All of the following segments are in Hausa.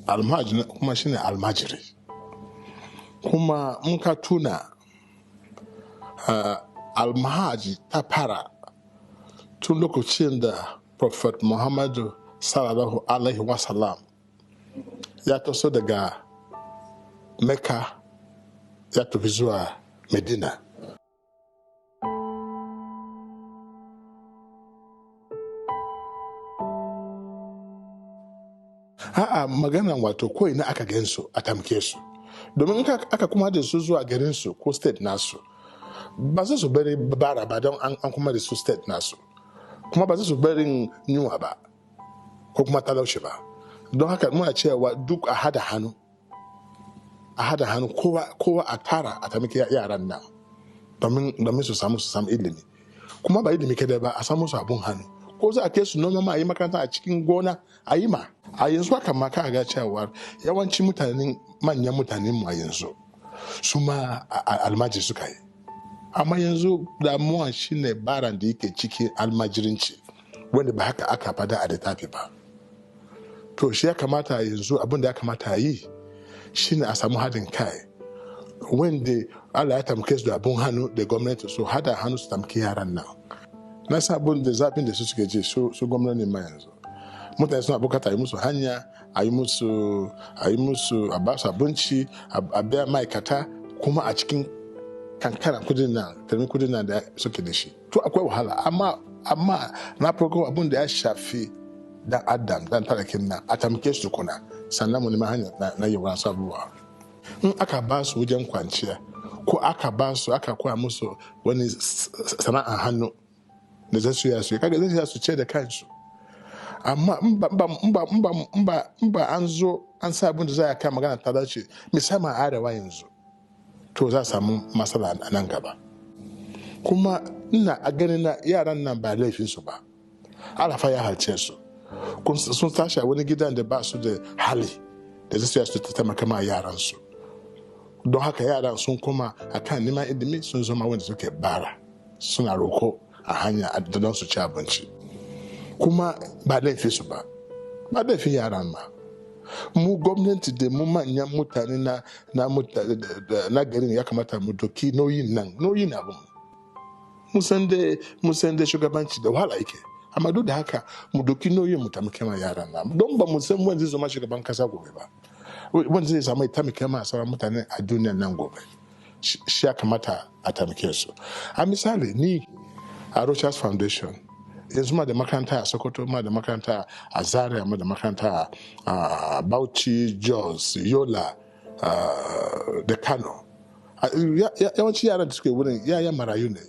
Almajiri kuma shine almajiri. Kuma in ka tuna almahaji ta fara tun lokacin da Prophet Muhammadu sallallahu alaihi wasallam ya taso daga Mecca ya tafi zuwa Medina. A'a, maganan wato ko ina aka gansu a tamke su. Domin in aka kuma da su zuwa garin su ko state nasu, ba za su bari bara ba don an kuma da su state nasu. Kuma ba za su bari yunwa ba ko kuma talauci ba. Don haka muna cewa duk a hada hannu. A hada hannu kowa a tara a taimaki yaran nan domin su samu ilimi. Kuma ba ilimi kadai ba, a samu su abun hannu. Ko za a kai su noma ma, a yi makaranta a cikin gona a yi ma. A yanzu haka ma ka ga cewa yawanci mutanen, manyan mutanen mu a yanzu su ma almajiri suka yi. Amma yanzu damuwa shine baran da yake cikin almajirinci, wanda ba haka aka fada a littafi ba. To shi ya kamata yanzu, abin da ya kamata a yi shine a samu haɗin kai, wanda Allah ya taimake su da abun hannu da gwamnati su hada hannu su taimaki yaran nan. Na san abun da zafin da su suke ji, su gwamnati ma yanzu. Mutane suna bukata a yi musu hanya, a yi musu, a ba su abinci, a biya ma'aikata, kuma a cikin kankara kudin nan, karamin kudin nan da suke da shi. To akwai wahala, amma na farko abun da ya shafi dan adam, dan talakin nan, a taimake su tukuna, sannan mu nemi hanya na yin wasu abubuwa. In aka ba su wajen kwanciya, ko aka ba su, aka koya musu wani sana'ar hannu da za su yi su yi, kaga zai su ce da kansu. Amma in ba an zo an sa abin da za a kai magana ta dace, musamman a arewa yanzu, to za a samu matsala a nan gaba. Kuma ina a ganin na yaran nan ba laifinsu ba. Allah fa ya halce su. Sun tashi a wani gidan da ba su da hali da zai su taimaka ma yaransu. Don haka yaran sun koma a kan neman ilimi, sun zama wanda suke bara, suna roko a hanya don su ci abinci. Kuma ba laifin su ba, ba laifin yaran ma. Mu gwamnati da mu manyan mutane na garin ya kamata mu doki nauyin nan, nauyin abin. Mun san da shugabanci da wahala yake. Amma duk da haka mu doki nauyin mu taimake ma yaran nan. Don ba mu san wanda zai zama shugaban kasa gobe ba. Wanda zai samu ya taimake ma sauran mutane a duniyan nan gobe. Shi ya kamata a taimake su. A misali ni a Rochas Foundation, yanzu ma da makaranta a Sokoto, ma da makaranta a Zaria, ma da makaranta a Bauchi, Jos, Yola da Kano. Yawanci yaran da suke wurin yayan marayu ne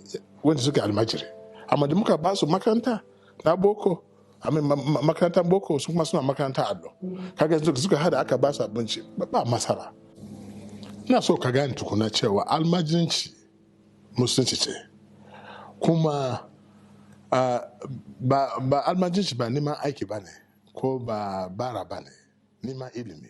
wanda suke almajiri. Amma da muka ba su makaranta na boko, makarantar boko, su kuma suna makaranta allo. Kaga suka hada aka ba su abinci, ba masara. Ina so ka gane tukuna cewa almajiranci musulunci ce. Kuma ba almajiranci ba neman aiki ba ne ko ba bara ba ne, neman ilimi.